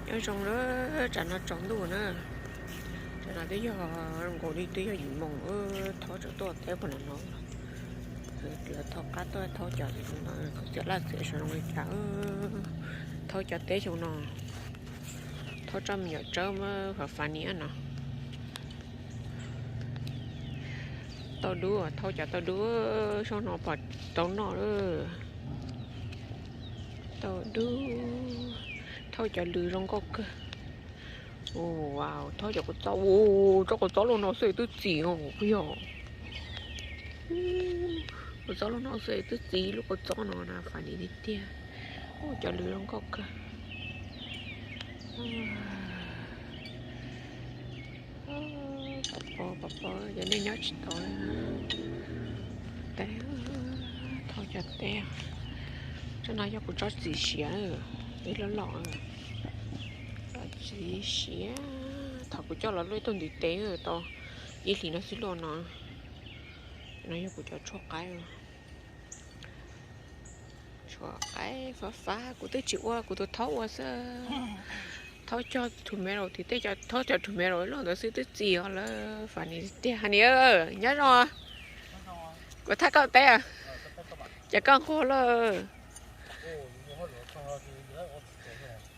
Nyob zoo na, tsam no tsaus ntuj na. Tsam no twb yog nkaus li twb yog yim moos, thaub tseem tuaj teb qhov no no. Lawv thaub qab tuaj thaub cov no, txiav laj txiav sav zoo li cas. Thaub cov teb xyoo no, thaub tsob me nyuam tsawb mas fav fav niam no. Tauj dub, thaub cov tauj dub, xyoo no pom tau noj lawm. Tauj dub, thaub cov lws zoo nkauj kawg. Ua, thaub cov kua txob, ua, tsob kua txob loj no xwb twb txi os, puas yog? Kua txob loj no xwb twb txi lub kua txob no na, fav niam tiag tiag. Ua, cov lws zoo nkauj kawg. Pov pov, pov pov, yog nej nyob tsis tau li. Teb, thaub cov teb. Tsob no yog kuv tsob txiv siav, ib loj loj. Txiv siav, thaum kuv coj los luaj ib tug ntiv tes tau ib hlis no xwb luaj no. No yog kuv cov tshuaj qaib. Tshuaj qaib fav fav, kuv twb tsis ua, kuv tus thaub ua xwb. Thaub cog tus me laus, tej thaub cog tus me laus loj ntawd xwb twb txi os lawm, fav niam tiag. Hais niam, nyob zoo. Kuv thaj koj teb, ces koj nquag lawm.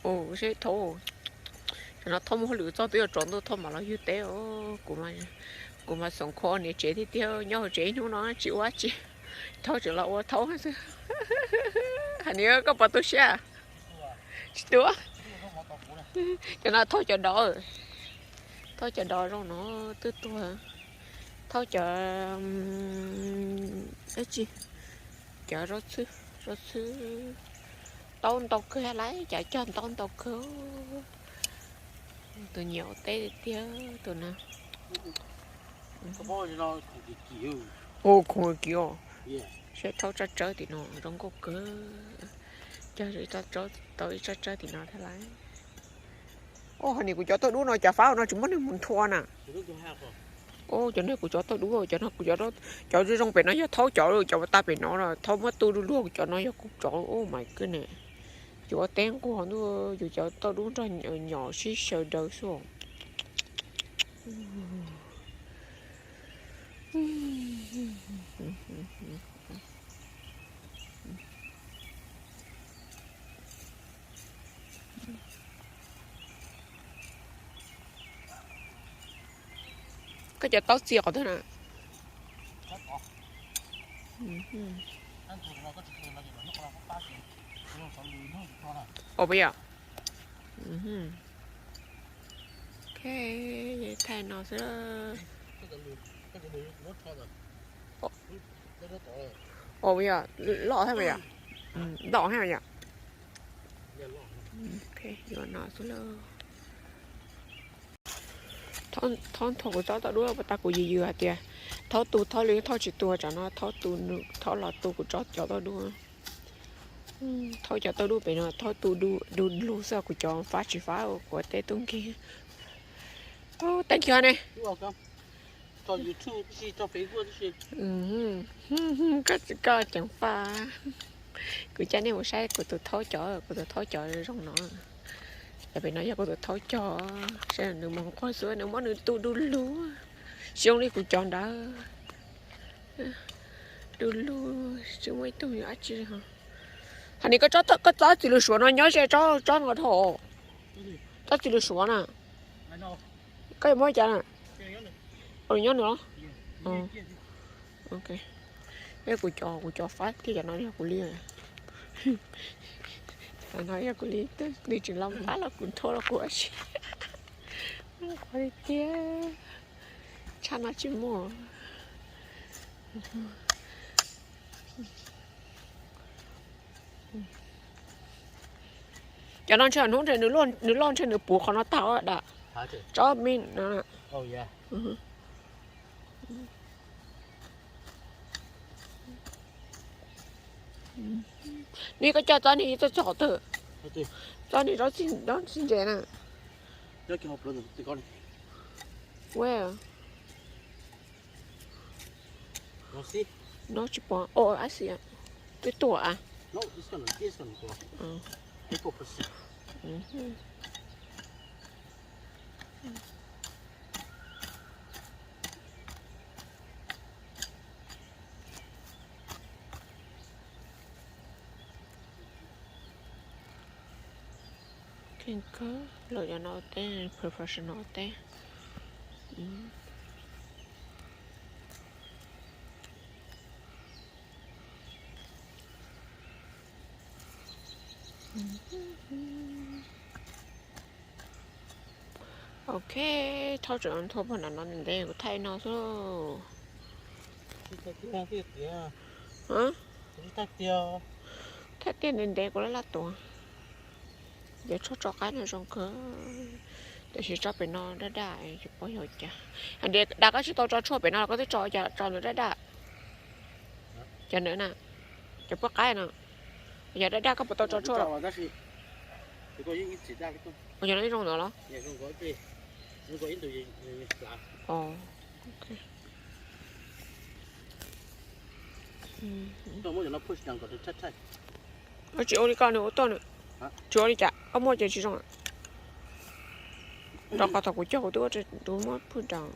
Ua, seb thaub, tam no thaub muaj hauj lwm txog twb yuav tsaus ntuj thaub mam los ywg teb. Kuv mas xoom kho niam tsev tiag tiag, nyob hauv tsev ib hnub no tsis ua dab tsi, thaub tseem los ua thaub xwb. Hais niam, koj puas tu siab? Tsis tu. Cov no thaub cov dov, thaub cov dov zoo no twb tuag. Thaub cov dab tsi, cov zaub txhwb, zaub txhwb, ntaub ntau kawg lawm, cov cog ntaub ntau kawg. Tus nyiam ua teb tiag tiag tus no. Ua khoom kiv os. Saib thaub tsaj tsawb tim no zoo nkauj kawg. Cog tau ib tsaj tsawb tim no thiab lawm. Ua, hais niam, kuv cov tauj dub no cas fab no tsis muab neeg mus nthua na. Ua, cov no kuv cov tauj dub, cov no kuv cov, cov zoo zoo pem no yog thaub cov, cov uas tas pem no, thaub muab tu du lug, cov no yog kuv cov. Oh my goodness, yus ua teb nquag ntuj, yus cov tauj dub nrog nyom sib xyaw daws xwb. Koj cov taub txi qhov twg na? Ua, puas yog? Ok, thaij no xwb. Ua, puas yog? Loj thiab puas yog? Loj thiab puas yog? Ok, yuav no xwb lauj. Thaub nthua kuv tsob tauj dub, puas tas kuv yws yws hais tias thaub tu, thaub li thaub tsis tu, tsam no thaub tu, thaub los tu kuv tsob cov tauj dub. Thaub cov tauj dub pem no thaub tu du lug xwb, kuv cov fab tsis fab, kuv ua teb tub nkeeg. Thank you ne. Koj ceev faj. Kuv coj nej mus saib kuv tus thaub cov, kuv tus thaub cov zoo no. Cov pem no yog kuv tus thaub cov, saib nws mus nquag xwb, nws muab nws tu du lug, tsis zoo li kuv cov ntawd. Du lug, tsis muaj ib tug dab tsi ho. Hais niam, koj tsob txiv lws suav no nyob ze tsob no dhau. Tsob txiv lws suav na. Koj yuav muab cas na? Nyob nws los? Ok. Kuv cov, kuv cov fab thiab, cov no yog kuv li. Cov no yog kuv li, nws tseem los fab los kuv nthua los kuv ua si. Qhuav li tiag, tshaj no tsis muaj. Cov no ntshe hnub ntshe nws loj ntshe nws puv qhov no tag dam. Tsob me no. Nws koj coj tsob ni txog qhov twg? Tsob ni tsob txiv ntses na. No tsis pom, o, a xi, twb tuaj a. Kheej kawg, lawv cov no ua teb professional ua teb. Ok, thaub tseem nthua puag nram no ntev ntev, kuv thaij no xwb. Thaij tiaj ntev ntev kuv laj laj tuav. Cov tshuaj tso qaib no zoo kawg, tiam sis tso pem no daj daj, tsis paub yog cas. Hais tias da koj tsis tau tso tshuaj pem no los koj twb tso, tso ntawm daj daj. Cov ntawd na, cov puab qaib no, yog daj daj koj puas tau tso tshuaj los? Yog no ib zoo ntawd los? Tsis ua li koj nws ua tuaj nws, tsis ua li cas, koj muaj ces tsis zoo. Rau qhov thaum kuv cog kuv twb ua, kuv muab phuj nrad.